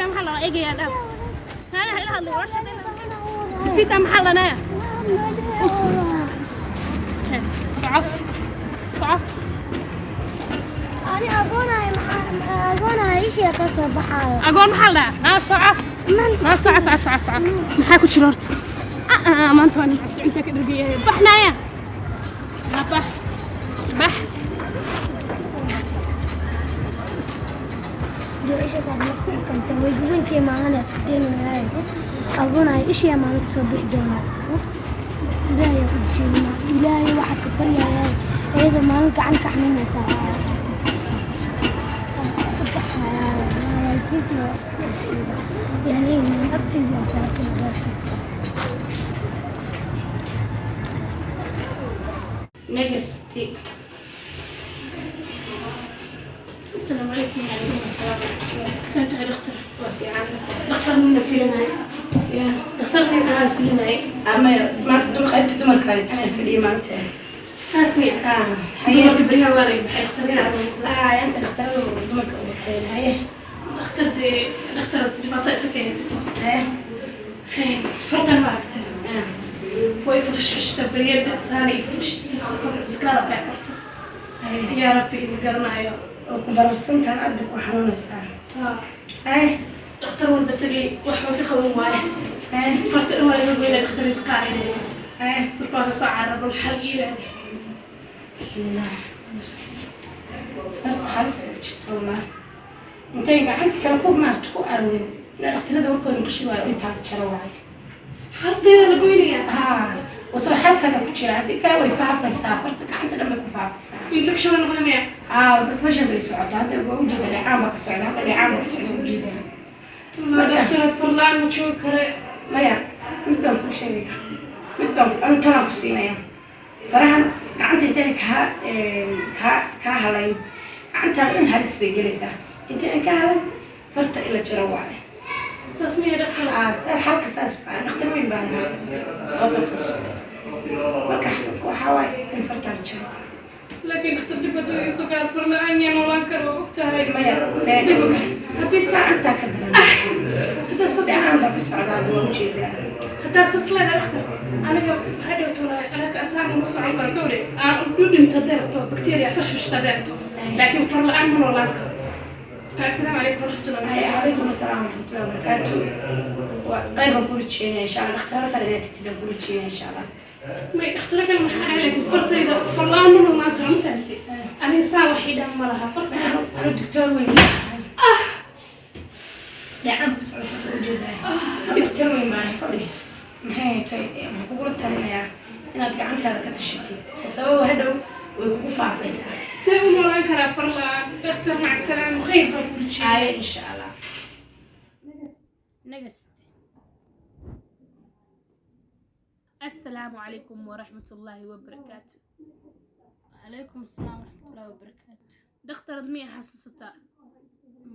Isidaa maxaa la eegayaa? Dhaaf. Haa, ila hadlay walaasha. Isidaa maxaa lanaa? Us. Soco, soco. Ani agoonahay, maxaa agoonahay? Ishii ka soo baxaayo. Agoon maxaa la dhahaa? Haa, soco. Haa, soco, soco, soco, soco. Maxaa ku jira horta? Ah, maanta waa nimcasta, cuntaa ka dhargayahay. Baxnaaya. Haa, bax, bax. Ducishaas aad nafta u keentay way gubantii maahane iska agoonahay. Ishii maalin kusoo bixi doonaa. Ilaahay u jeedina, Ilaahay waxaa ka baryayaa iyadoo maalin gacan ka xanuunaysaa. Iska baxayaa, waalidiintuna waa iska sheega, yani agteyda aan kala kala gaartay. Next. السلام عليكم. وعليكم السلام. سنت دكتور؟ Waa fiican. dhakhtarnina filinay. Ya. Dhakhtarnin aan filinay. Ama maanta dul qaybta dumarka anaa fadhiya maanta. Saas miya? Ah, haye. Dumarka beryahan waa laga baxay, dhakhtarin aan noqday. Ah, inta dhakhtarada dumarka u bateen. Haye. Dhakhtar dee, dhakhtar dhibaato isa keenaysato. Haye. Fartan ma aragtay? Ah. Way fashfashta beryada saana ifashta, sakrada kaa farta. Haye. Yaa rabbi, ima garanayo. Oo ku bararsantaan, aad bay ku xanuunaysaa. Ah. Haye. Dhakhtar walba tagay, waxba ka qaban waaye. Haye. Farta dhan waa laga goynaya, dhakhtarinta qaar inay Haye. Markaa ka soo carara, bal xal ii raadi. Bismillaah. Farta halis u jirta wallah. Intay gacanta kale ku maarta ku aruurin, ina dhakhtarada warkooda maqshi waayo, intaa la jaro waayo. Farteeda la goynayaa? Haa, wasoo xalkaga ku jira. Haddii kale way faafaysaa farta, gacanta dhan bay ku faafaysaa. Infection waa noqonaya. Haa, fashion bay socotaa hadda. Waa ujeeda, dheecaan baa ka socda hadda, dheecaan baa ka socda, ujeedaa. Ma dhakhtarad, farlaan ma joogi kare. Maya, mid baan kuu sheegaya, mid baan anu talaan ku siinaya. Farahan gacanta intayna kaa halayn, gacantaada in halis bay gelaysaa. Intayna kaa halayn, farta in la jaro waaye. Saas miya, dhakhtar? Aa, xalka saas baa. Dhakhtar weyn baan ahay, soo takus. Marka xalka waxaa waaye in farta la jaro. Laakiin dhakhtar, dib hadduu iga soo gaar, far la-aan yaa noolaan karo, waa og tahay. Maya. Bas haddii saa gacantaa ka daran. Haddaa saas Dheecaan baa ka socda hadda, waa ujeedaa. Haddaa saas leedahay dhakhtar, aniga hadhow tolaa anaga asaan uma socon karo gawre aan u dhinto hadday rabto, bacteria fashfashta hadday rabto, laakiin far la-aan ma noolaan karo. Assalaamu calaykum waraxmatullahi Hay. wabarakaatu. Calaykum asalaam waraxmatullahi wabarakaatu. Waa qayr baan ku rajeynaya insha Allah. Dhakhtarada kale inaad tagtid baan ku rajeynaya insha Allah. May, dhakhtar kale maxaa ahay? Laakiin fartayda far la-aan ma noolaan karo, ma fahamtay? Aniga saan waxay dhan ma laha fartayda. Anu doctor weyn baan ahay. Dheecaan ka socda farta, ujeedaa. Anu dhakhtar weyn baan ahay kordhi. Maxay ahayd? Waxaan kugula talinayaa inaad gacantaada ka tashatid, sababa hadhow way kugu faafaysaa. See u noolaan karaa far la-aan, dhakhtar? Mac salaam, khayr baan ku rajeynaya. Haye, insha Allah. Next. Assalaamu calaykum waraxmatullaahi wabarakaatu. Calaykum asalaam waraxmatullaahi wabarakaatu. Dhakhtarad, miyaa xasuusataa?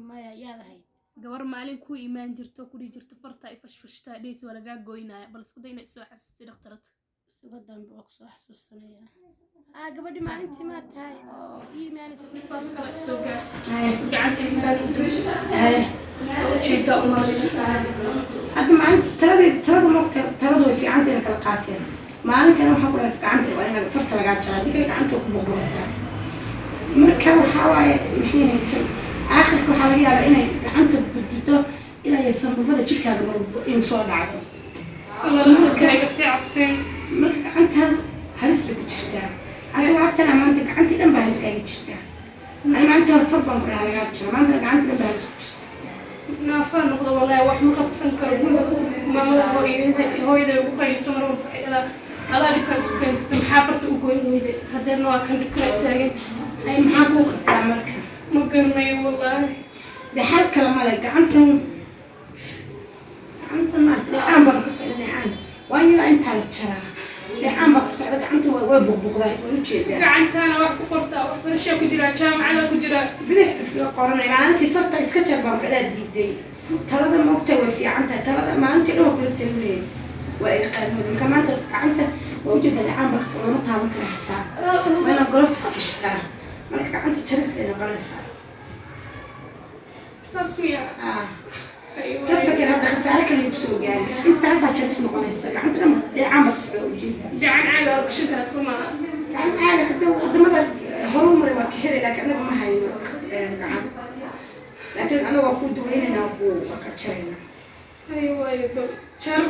Maya, yaad ahayd? Gabar maalin ku imaan jirto, kudhihi jirto farta ay fashfashtaa, dheysi waa lagaa goynaya. Bal isku day inay soo xasuustay, dhakhtarad. Suga dambe waa kusoo xasuusanaya. Aa, gabadhi maalintii maa tahay oo ii imaanaysa? Waa soo gaartay gacanta insaan u ujeedaa u malina. Hadda maalinta taladeed, taladu moogta, taladu way fiicanta ina kala qaateen. Maalintan waxaan ku dhahay gacanta waa in farta lagaa jaraa, haddii kale gacanta waa ku buqbuqaysaa. Marka waxaa waaye, maxay ahayd, aakhirka waxaa laga yaabaa inay gacanta gudbido ilaa iyo sambabada jirkaaga mar in soo dhacdo. Allah, dhakhtarka iga sii cabseen. Marka gacantaadu halis bay ku jirtaa hadda. Waa tana maanta gacantii dhan baa halis kaaga jirtaa. Ani maalinta hore far baan ku dhahaa lagaa jira, maantana gacantii dhan baa halis ku jirta. Naafaa noqdo wallahi, wax ma qabsan karo. Guriga maamada hooyada hooyaday ugu qayliso mar walba, waxay dhadaa adaa dhibkaan isku keensatay, maxaa farta u goyn weyday? Hadeerna waa kan dhibkala taagan. Ay, maxaa kuu qabtaa marka? Ma garanayo wallahi. Dee xal kale male. Gacantan, gacantan maarata dheecaan baa ka socda, dheecaan waa in ilaa intaa la jaraa. Dheecaan baa ka socda gacanta, waa buqbuqdaa, way ujeedaa. Gacantaana wax ku qortaa, waxbarashaa ku jiraa, jaamacada ku jiraa. Bidix iskaga qoranay. Maalintii farta iska jar baan kadaa diiday. Talada maogtahay, way fiican tahay talada. Maalintii dhan waa kula talinayay, waa iga qaadmooday. Marka maanta gacanta waa ujeedaa, dheecaan baa ka socda, lama taaban kara xitaa, waa inaan gloves gashtaa. Marka gacanta jaris ay noqonaysaa. Saas miya? Ah. Khasaare kale ay kusoo gaarin. Intaasaa jaris noqonaysa, gacanta dhan dheecaan baa ka socda, ujeeda. Gacan caaga waa gashan karaa, soo maaha? Gacan caadi hadda wadamada horumari waa ka helay, laakiin anaga ma hayno gacan, laakiin anaga waa kuu daweynayna, waa kuu waa ka jaraynaa. Ay, waayo, bal jar.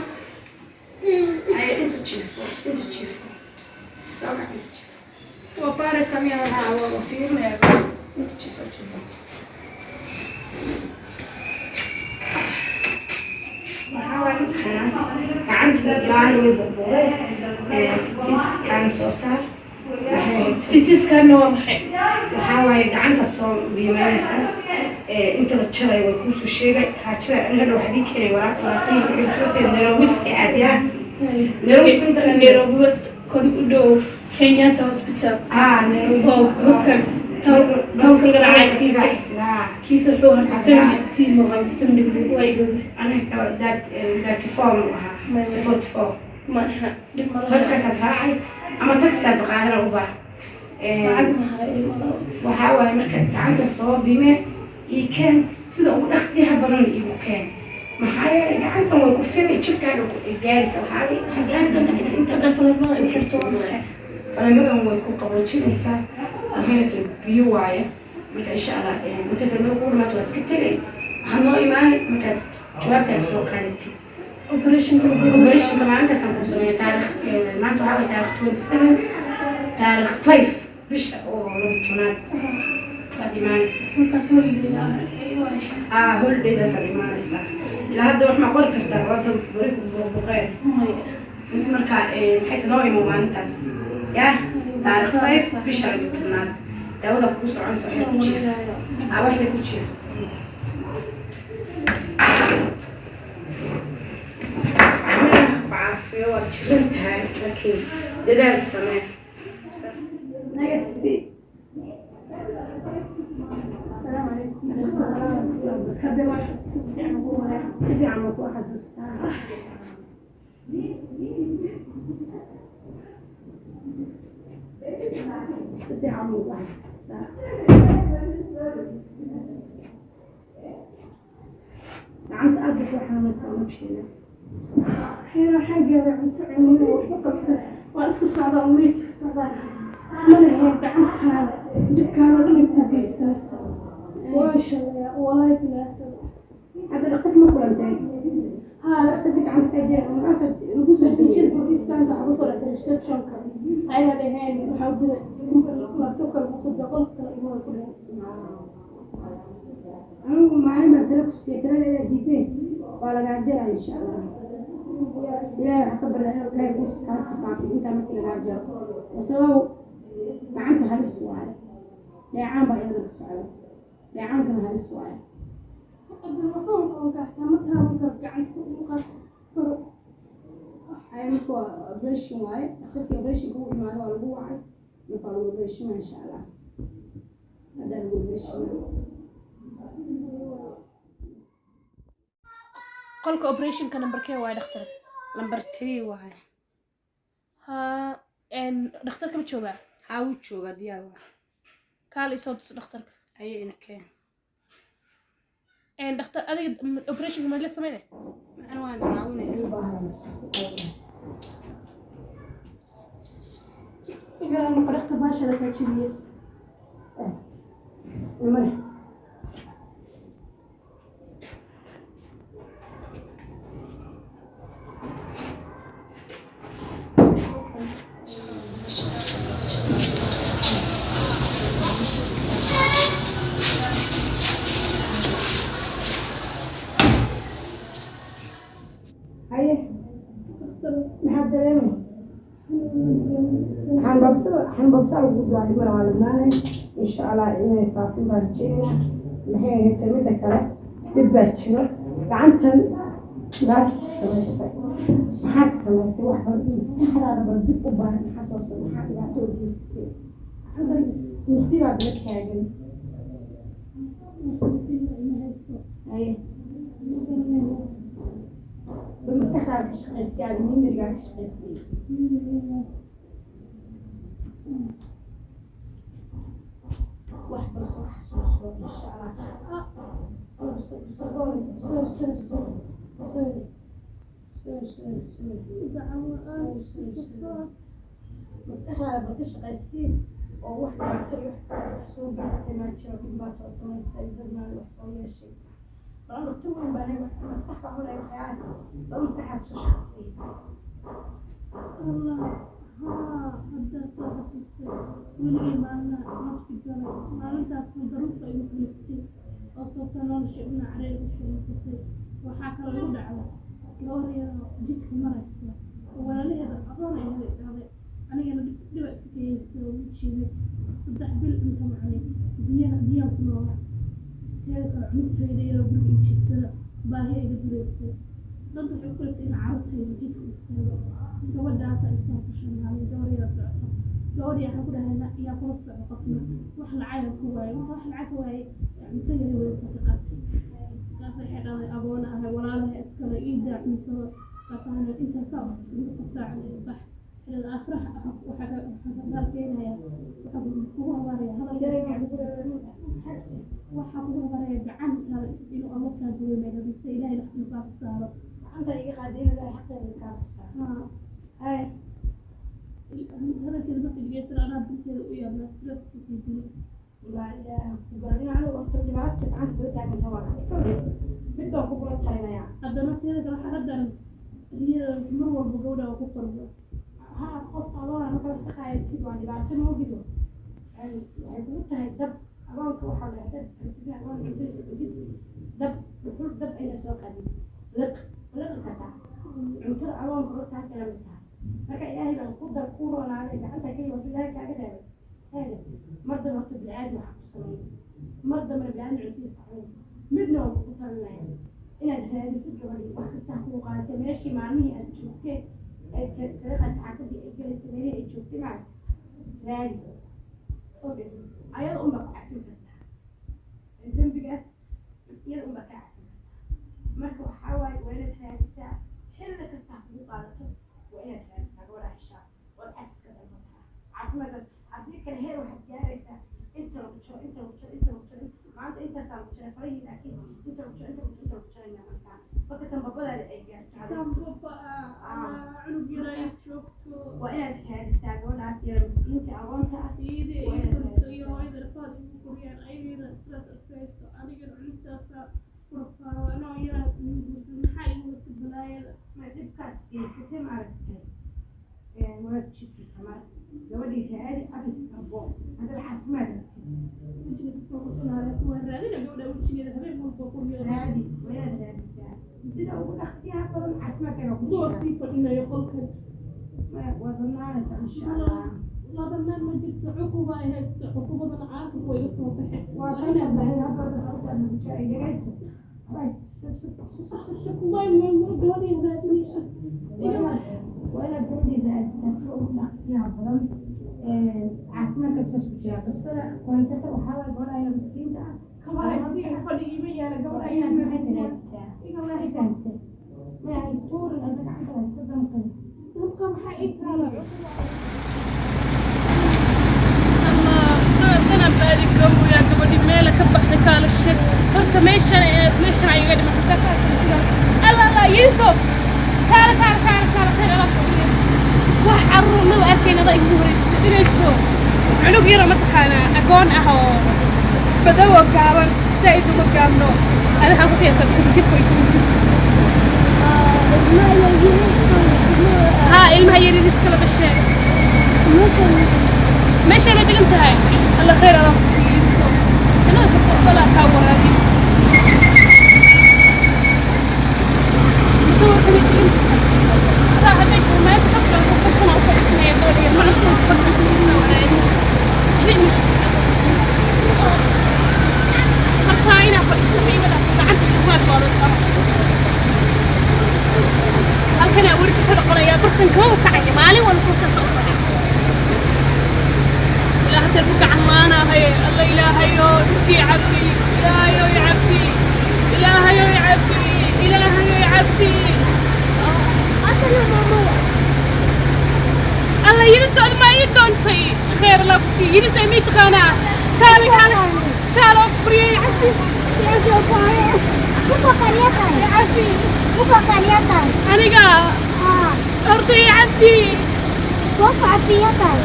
Ay, inta jiifo, inta jiifo, soo kac, inta jiifo. Waa baaraysaa miyaa? Haa, waa fiirinaya. Inta jiifo, jiifo. Waxaa waaye mataqaanaa, gacanta ilaali, way buqbuqday. CT scan soo saar. Waxay CT scanna waa maxay? Waxaa waaye gacanta soo biimeynaysa. Inta la jarayo way kuusoo sheegay raajada. Aniga dhow waxaad ii keenay waraaq, waraaqihii waxay kusoo siiyeen Nairobi West aadyaa. Nairobi West inta Nairobi West kon u dhow Kenyatta Hospital. Ah, Nairobi. Oo baskan townka laga raacay kiisa. Kiisa wuxuu horta 70 C mu ahaa, 70 waa igoobe. Aniga 34 mu ahaa, se 44. Ma aha, dhib ma laha. Baskaasaad raacay ama taxisaad baqaadana u baax. Lacag ma hayo, dhib ma laha. Waxaa waaye marka gacanta soo bime, ii keen sida ugu dhaqsiyaha badan iigu keen, maxaa yeelay gacantan way ku fili, jirkaaga ku gaaraysa. Waxaa gaari doonta in inta Hadda faleemada ay furto waa maxay? Faleemadan way ku qaboojinaysaa, waxayna tahay biyo waaye. Marka insha Allah markay faleemada kugu dhamaato waa iska tegay, waxaad noo imaanay markaad jawaabtaad soo qaadatid. Operationka? Operationka maalintaasaan kuu sameeya. Taarikh maanta waxaa waye taarikh 27, taarikh 5 bisha oo 12aad baad imaanaysaa. Markaas holiday waay. Aa, holidaydaasad imaanaysaa. Ilaa hadda wax ma qori kartaa? Waata bari ku buqbuqeen. Maya. Bis marka maxay noo imo maalintaas, yah, taarikh 5 bisha 12aad. Daawada kugu soconaysa waxay ku jiif, aa, waxay ku jiif. Ilaah ku caafiyo. Waad jiran tahay, laakiin dadaal samee. Nagasti. Asalaamu calaykum. Hadda waa xasuusta si fiican ugu wareer. Si fiican waan ku xasuustaa. Si fiican waan ku xasuustaa. Gacanta aad bay ku xanuunaysaa, ma jeeda? Xeero xaggeeda cunto cunin oo waxba qabsan, waa isku socdaa oo meyd iska socdaa. Isma lahayn gacantaada dhibkaan oo dhan ay kuu geysanaysaa. Waa shalaya, walaahi bilaahtada. Hadda dhakhtar ma kulantay? Haa. Dhakhtarka gacanta ka jira markaas lagu soo Natiijada CT scanka waxaa kusoo dhacday receptionka. Ayaga dhaheen waxaa u diray laptopka lagu soo diray, qolka kale imada ku dhaheen. Anigu maalin baan tala ku siiyey, taladeeda diideen. Waa lagaa jaraa insha Allah. Ilaahay waxaa ka barya inuu Ilaahay kuu kaa sifaafiyo intaa markii lagaa jaro, sabab gacanta halis waaye, dheecaan baa iyadana ka socda, dheecaankana halis waaye. Hadda waxba ma qaban kara, xitaa ma taaban karo gacanta ku qaad karo. Ay, marka waa operation waaye. Dhakhtarkii operationka u imaado waa lagu wacay, marka waa lagu operation insha Allah. Haddaa lagu operation. Qolka operationka numberkee waaye, dhakhtar? Number 3 waaye. Haa, dhakhtarka ma joogaa? Haa, wuu joogaa, diyaar waa. Kaal isoo tus dhakhtarka. Ayay ina keen. Dhakhtar, adiga operationka ma la sameynay? Ana waan caawinaya. Igala noqo dhakhtar, baashada kaa jebiye. Nimane. Haye, maxaad dareemay? Xanbabsada, xanbabsa lagu duwaa dhimana waa ladnaanay insha Allah. Inay faafin baan rajeynaa. Maxay ahayd mida kale, dhib baa jiro gacantan. Dhibaata ku samaystay, maxaad samaystay? Wax bal maskaxdaada bal dib u baahan. Maxaa soo socda? Maxaa dhibaato u geysatay? Hadda musiibaad la taagan. Haye, bal maskaxdaada ka shaqaysay, aad mimirigaa ka shaqaysay. Wax bal soo xasuuso insha Allah. Sorry, sorry, sorry, sorry, sorry. Sorry, sorry, sorry, sorry. Gacan la-aan. Sorry, sorry, sorry. Maskaxdaada bal ka shaqaysii oo wax dhibaato iyo wax soo geystay maa jiro, dhib baa soo samaysay, dad maa wax soo yeeshay. Bal dhaqtar weyn baa nahay, maskax baa cunaya waxyaalahaas, bal maskaxaad soo shaqaysii. Allah, haa, haddaa soo xasuustay. Weligay maalina nafsi galay, maalintaasna daruurta igu kaliftay oo sababta nolosha dhinac reer u shuruusatay. Waxaa kaloo igu dhacda gabar yaroo jidka marayso oo walaalaheeda aqoon ay hada dhahday, anigana dhiba iska kayeystay oo u jiiday 3 bil inta macnay biyana biyaan ku noolaa. Teeda kale, cunugtayda yaroo guriga ii jiiftada baahi iga dilaysay, dad waxay u kaliftay in carruurtayda jidka u istaago. Gabadhaasa ay soo gashay maalin, gabar yara socoto. Gabadhii waxaan ku dhahay, yaa kula soco? Qofna wax lacag ku waayay. Marka wax lacag ka waayay, cunto yara wadata ka qaatay. Markaas waxay dhahday, agoona ahay, walaalahay iskale ii daa cuntada. Markaasaan intaasaa igu qabtaa bax xilada aakhiraha waxaa ka keenaya, waxaa kugu habaaraya hadal, waxaa kugu habaaraya gacantaada inuu Alla kaa gooyo meedadisa Ilaahay dhaxdul baa ku saaro. Gacanta iga qaaday in Ilaahay xaqeeda kaa soo saaro. Haa. Hay. Hadalkeeda marka dhegeysan, anaa dilkeeda u yaabnaa, stress kusii dilay. Waa Ilaahay ku garan anigu horta dhibaata gacanta soo taaganta waa mid baan kugula talinayaa. Haddana teeda kale waxaa ka daran riyada mar walba gabadha waa ku qorbo. Haa, qof adoona marka wax ka qaadaysid waa dhibaato moogido. Waxay kugu tahay dab. Agoonka waxaa la dhahdaa cuntada agoon cuntada cunid dab dhuxul dab ayna soo qaadin liq liqi kartaa cuntada agoonka hortaas la mid tahay. Marka Ilaahay baan ku dar ku roonaaday gacanta keliya horta Ilaahay kaaga reebay heede. Mar dambe horta bilcaadi waxa ku sameeyay, mar dambena bilcaadi cuntadiisa cunin. Midna waan kugu talinaya inaad raadisid gabadhii, wax kasta ha kugu qaadatay meeshii maalmihii aad joogtee ay kaga qaad xaafadii ay galaysay, meelihii ay joogtay maaragta raadi. Okay, ayada unbaa ku cafin kartaa dembigaas, iyada unbaa kaa cafin kartaa. Marka waxaa waaye waa inaad raadisaa, xilli kasta ha kugu qaadato, waa inaad raadisaa gabadha heshaa ood cafiska dalbataa caafimaadkaas. Haddii kale heer waxaad gaaraysaa inta lagu jiro, inta lagu jiro, inta lagu jiro, maanta intaasaa lagu jiray farihii, laakiin inta lagu jiro, inta lagu jiro, inta lagu jirayna markaa marka tambabadaada ay gaarto halis. Tambaba cunug yar ay joogto. Waa inaad raadisaa gabadhaas yar miskiinta agoonta ah. Iyada Waa ay inaad korto iyo raadisaa. Hooyada rafaad igu koriyaan, ayagana stress adkaysto, anigana cunugtaasa ku rafaado, anoo yaraa igu guursan, maxaa igu wata balaayada? Ma dhibkaad geysatay maaragtay waad jibkisa. Marka gabadhii raadi, abis abo haddaad caafimaad rabtid. Wejiga kasoo qutunaada waa raadina gabadha wejigeeda habeen walba quryo. Raadi, waa inaad raadisaa sida ugu dhaqsiyaha badan, caafimaadkaaga ku Kuwa jira. sii fadhinayo qolkan. Waad badnaanaysaa insha Allah. Laba meel ma jirto, cuquba ay haysto, cuqubadana aakhirka way iga soo baxeen. Waa Waa tan inaad baahida hadda hadda lagu jecel dhegayso. Way gabadhii raadinaysa. Waa inaad gabadhii raadisaa sida ugu dhaqsiyaha badan, caafimaadka saas ku jira. Qisada koonsata waxaa waaye gabadha ayna miskiinta ah. Kabaha sii fadhi ima yaala gabadha. Waa inaad maxay raadisaa. Iga Maxay fahamtay? Maya hay tuurin adna gacanta haysta damqin. Dabka maxaa ii taala? Allah, sanadkana baadi gooyaa gabadhi meela ka baxday kaala shir. Horta meeshan aad meeshan ay iga dhimatay ka kaala sida. Allah, Allah, Yusuf, kaala kaala kaala kaala, khayr Allah ku siiyo. Wax carruur maba arkayna, adaa igu horreysay dhigayso cunug yaro mataqaanaa agoon ah oo badow oo gaaban, zaa'id uma gaabno. Ada waxaan ku qiyaasaa 10 jirka iyo 10 jir. Haa, ilmaha yaryariis kala dhasheen. Meeshaan ma degan tahay? Alla khayr Allah ku siiyo, Yusuf, jannada firdawsa kaa waraabiyo. Muddo waa degan tahay saa hadday tahay maanta ka filan qofkana u fadhiisanaya gabadha yar maanta fadhiisanaysa waraadi habeen ma shaqeysaa markaa inaa fadhiisto ma iga dhaafto gacanta waa goodaysaa. Halkanaa wardi ka noqonayaa, bartan kama kacaya, maalin walba halkaas u fadhiya ilaa hadda ku gacan laanahay. Alla, Ilaahayo iskii cafi, Ilaahayo cafi, Ilaahayo cafi, Ilaahayo cafi. Alla, Yiris, ad ma ii doontay? Khayr Allah ku siiyo. Yiris ay may taqaanaa? Kaale kaale kaale oo furiyay, cafi cafi oo kaayo cafi. Ku aqaaniyaa tahay. Aniga? Haa. Horta ii cafi. Waa ku cafiyaa tahay.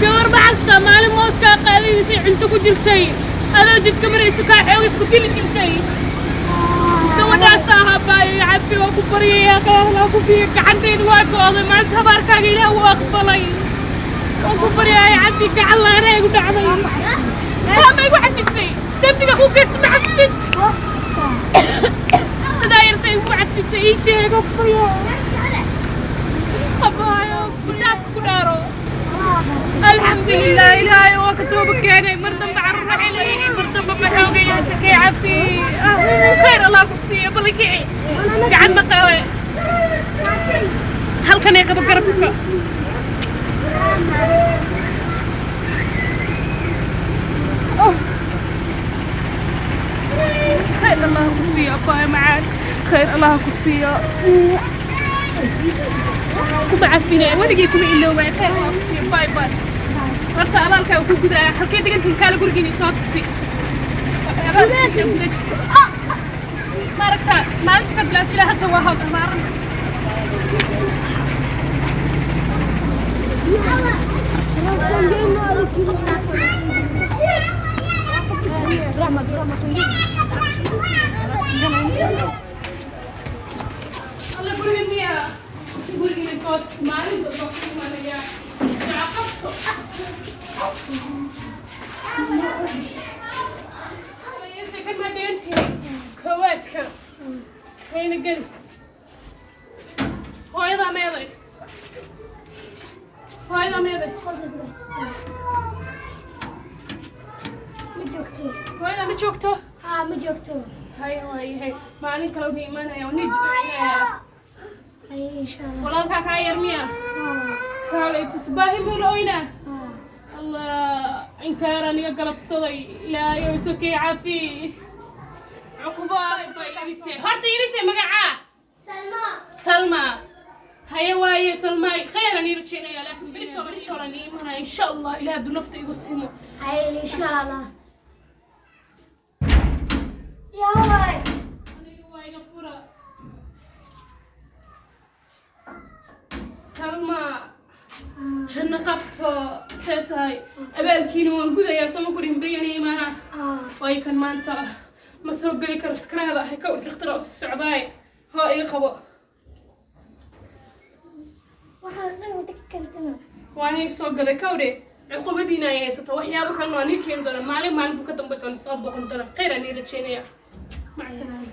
Gabar ma xastaa maalin mooskaa qaadanaysay, cunto ku jirtay, adoo jidka marayso kaa xoog isku dili jirtay? Gabadhaas ahaa. Baayo, i cafi, waa ku baryaya, qeyrlaa ku fiiya. Gacantayda waa go'day maanta, habaarkaaga Ilaah wuu aqbalay. Waan ku baryaya, cafi. Gacan laana igu dhacday. Waa ma igu cafisay? Dembiga ku geysta ma xasutid? Waa xasuustaa. Sidaa yarsa igu cafisay, ii sheeg, oo ku baryaya. Abaayo, kitaabka ku dhaaro. Alxamdulilah, Ilaahay waa ka tooba keenay. Mar dambe carruur waxay leeyihiin, mar dambe ma xoogaya. Sakay cafi, khayr Allah ku siiyo. Bal kici, gacan ma qabe. Halkan ay qabo garabka. Oh. Khayr Allah ku siiyo, abaayo macaan, khayr Allah ku siiyo. Kuma cafinaya weligay, kuma iloobaya. Khayr Allah ku siiyo. Bye bye. Horta abaalkaa ku gudaya. Halkee degantiin? Kaale, gurigiina soo tusi. Abaalka guda jirto ma aragtaa? Maalinta ka bilaabta ilaa hadda waa habmaaran. Alla, guriga miya? Gurigiina soo tusi. Maalinta soo imanaya qabto. Kan ma degantihiin koowaadka? Hayna geli. Hooyadaa meeday? Hooyadaa meeday? Qolka gudaha. Ma joogto. Hooyadaa ma joogto? Haa, ma joogto. Hay, waayahay, maalin kale una imaanaya oo nii duceynaya. Ay, insha Allah. Walaalkaa kaa yar miya? Haa. Kaalay, tusbaahi muuna oynaa. Haa. Allah, inkaaraan iga galabsaday. Ilaahay oo isokay cafi. Cuquba irise. Horta irise, magacaa? Salma. Salma. Haye, waaye Salmaay, khayran ii rajaynaya, laakiin berito beritolan ii imanaya, insha Allah, Ilaah hadduu nafta igu simo. Ay, insha Allah. Yaa waay. Aniga waa, iga fura. Salma, janno qabto, see tahay? Abaalkiina waan gudayaa. Soo ma ku dhihin beryana imaana? Haa. Way kan maanta ma soo geli karo, sakraada ahay ka dhakhtar u sii socdaay. Hoo, iga qabo. Waxaan dhan wada ka kantana. Waan ii soo gaday kawdhe. Cuqubadiina ay haysato, waxyaabo kalena waan ii keeni doonaa. Maalin maalin buu ka dambaysa waan soo booqan doonaa. Khayr aan ii rajaynaya. Mac salaama.